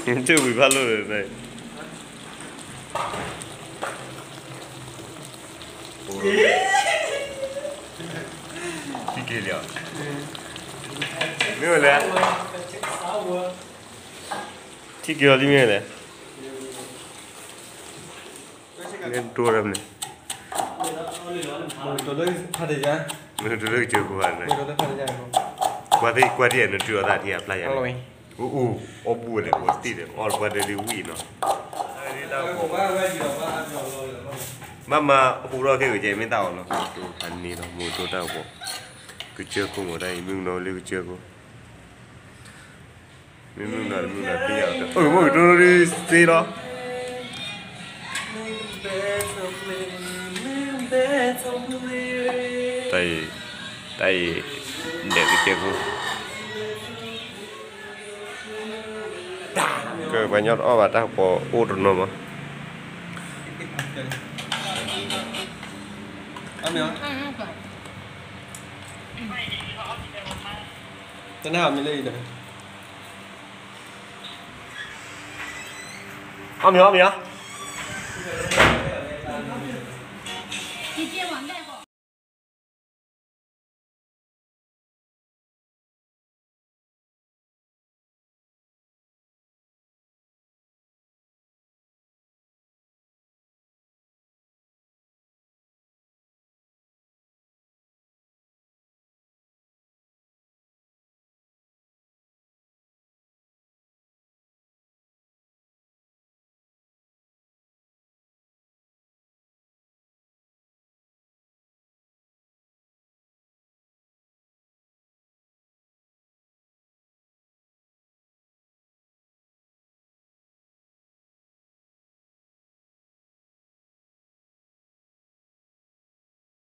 ကၠိဝံၤဖးလိၣ်လၢ ထံက့ၤလံ, မ့ၢ်ဝဲလဲၣ်, ထံက့ၤလီၤလံမ့ၢ်လဲၣ်, မ့ၢ်ဒိၣ်ဒၣ်မ့ၢ်, မ့ၢ်ဒိၣ်လၢကစၢၢ်ခိၣ်ဘၣ်န့ၣ်, ကွၢ်သ့ၣ်ကွၢ်ဒ်အံၤ နတုၤအီၤသးထံအဖျါယၤန့ၣ်, အိၣ်အိၣ် အီၣ်ဘူၣ်ဝဲလဲၣ် ပှၤသ့ၣ်ဒီး အီၣ်ပှၤဒီးလံဝံၤနီၤ, ဘၣ်မၤဟူးထီၣ်ခဲအံၤကဲ မ့ၢ်တၢ်အီၣ်လီၤ, မ့ၢ်ဒိၣ်ဖးန့ၢ်လီၤ မ့ၢ်ဒိၣ်တၢ်ကပီၤ, ကစၢၢ်ခိၣ်မ့ၢ်တၢ်အံၤ မုၢ်ကနီၤလၢကစၢၢ်ခိၣ် မ့ၢ်မုၢ်ကနီၤ မုၢ်ကနီၤသ့ၣ်ညါ, အၢ မ့ၢ်ကတိၤလီၤဒ်သ့လီၤ, တၢ်အံၤ, တၢ်အံၤ, ဒဲးကစၢၢ်ခိၣ်, ကပှၤကညီတအီၣ်ဘၣ်တၢ်ကပီၤအိၣ်တနီၤမး, တနၢ်မံၤလၢအံၤဒီး, အီၣ်မ့ၤအီၣ်မ့ၤအီၤ,